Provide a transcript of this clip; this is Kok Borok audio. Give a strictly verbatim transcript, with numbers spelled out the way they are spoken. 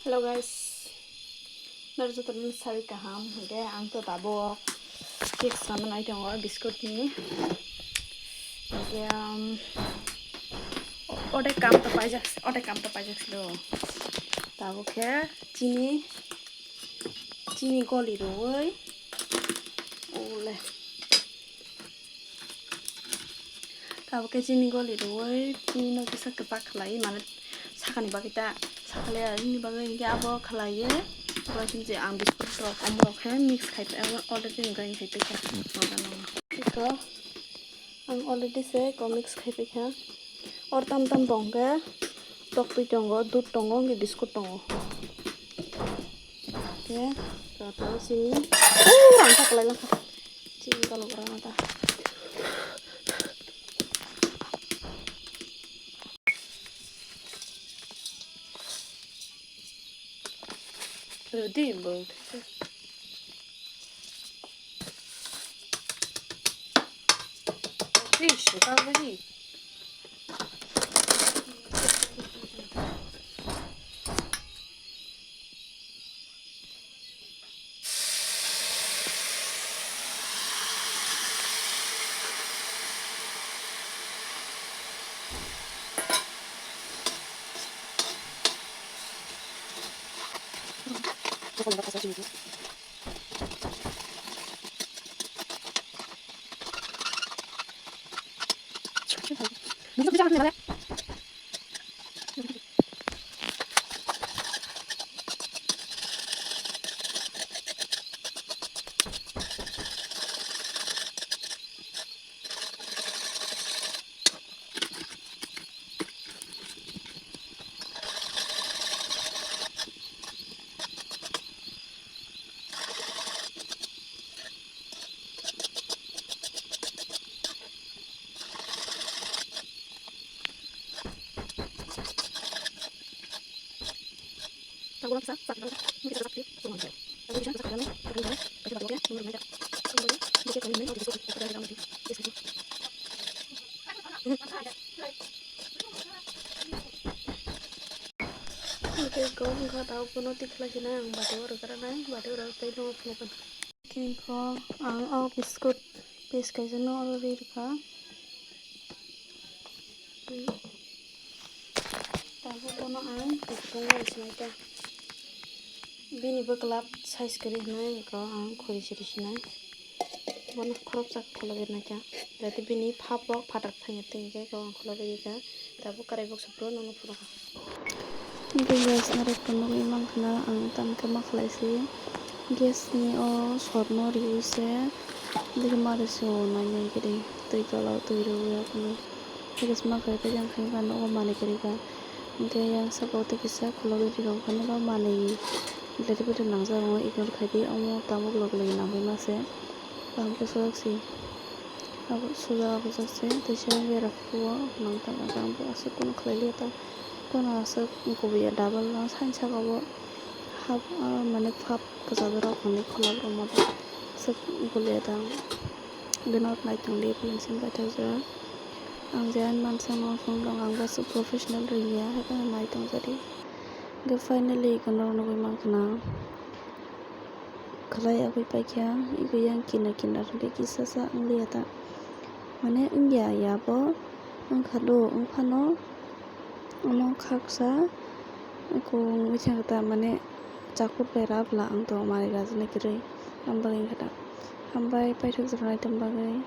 Hello guys, naro joto no sawi kaham. Hwnkhe ang to tabuk cake swnamna nai tongo biscuit ni. Hwnkhe, um, o-, odek kam to paijak, odek kam to paijak silo. Tabuk khe chini, chini goli rwui, ole. Tabuk khe chini goli rwui, chini no kisa kwchak khlai, mane sakani bagwi ta, sakha le aroni bagwi hwnkhe abo khlaiwi, abo chini je ang biscuit rok, omo rok khe mix khai, already grind khai paikha. Iko ang already se iko mix khai paikha. Or tam tam bo hwnkhe toktwi tongo, dudh tongo, hwnkhe biscuit tongo. Khe joto chini, oh, rang ta kwlai langkha. Chini kolok rang ta. Rwdi bo. Fish, ka bari. Hwnkhe kok wngkha tabuk bono tikhlai khe nai ang bati o rwgwranai, bati o rw tei nogo phunukgwna. Khe ang o biscuit piece kaisa no oro ri rwkha. Tabuk bono ang tongwi sinai ta. Bini bwklap size kwrwi hwnwi eko ang khuri siri sinai. Bono khoroksa kholobwi naikha. Jate bini phap rok phatar thangya tei hwnkhe eko ang kholobwi rikha. Tabuk karai box o phuru nono phunukha. Hwnkhe guys, norok to nugwi mankha na ang tamo khe ma khlai si. Gas ni o sor no riui se, digi mari se o nai nai khe di. Twi tola o twi rwui o phano. Tei gas ma khlai tei yang khe ba nogo manwi kwrwi kha. Hwnkhe yang saka o tei kisa khulogwi rwkha, phano ba manwi belai tei belai nangjak, omo ignore khai di, omo tamo vlog logwi nangwi ma se. Kaham khe sojak si. Abo suja abo jak se, teisa bera phuo nang tangma tang bo aswk kunu khlai liya ta. Kono aswk kubui ya double no sani saka bo hap, ah, mane phap kwchajak rok hwnwi khulak rwma ta aswk guliya ta. Bini ulo naitong liya phi simi paithakjak. Ang je ani mansa no phone rok ang bo aswk professional ringya, haikhe naitong jadi. Hwnkhe finally eko norok nugwi mankha na. Khlai abui paikha, eko yang kinar kinar hwnkhe kisa sa wngliya ta. Mane wngya ya bo, wngkha do, wngphano omo khaksa eko wngwi thangkha ta, mane chakur bai rw bwla ang tongo manwi rajani kwrwi, ang bagwi wngkha ta. Hambai paithak jora naitong bagwi.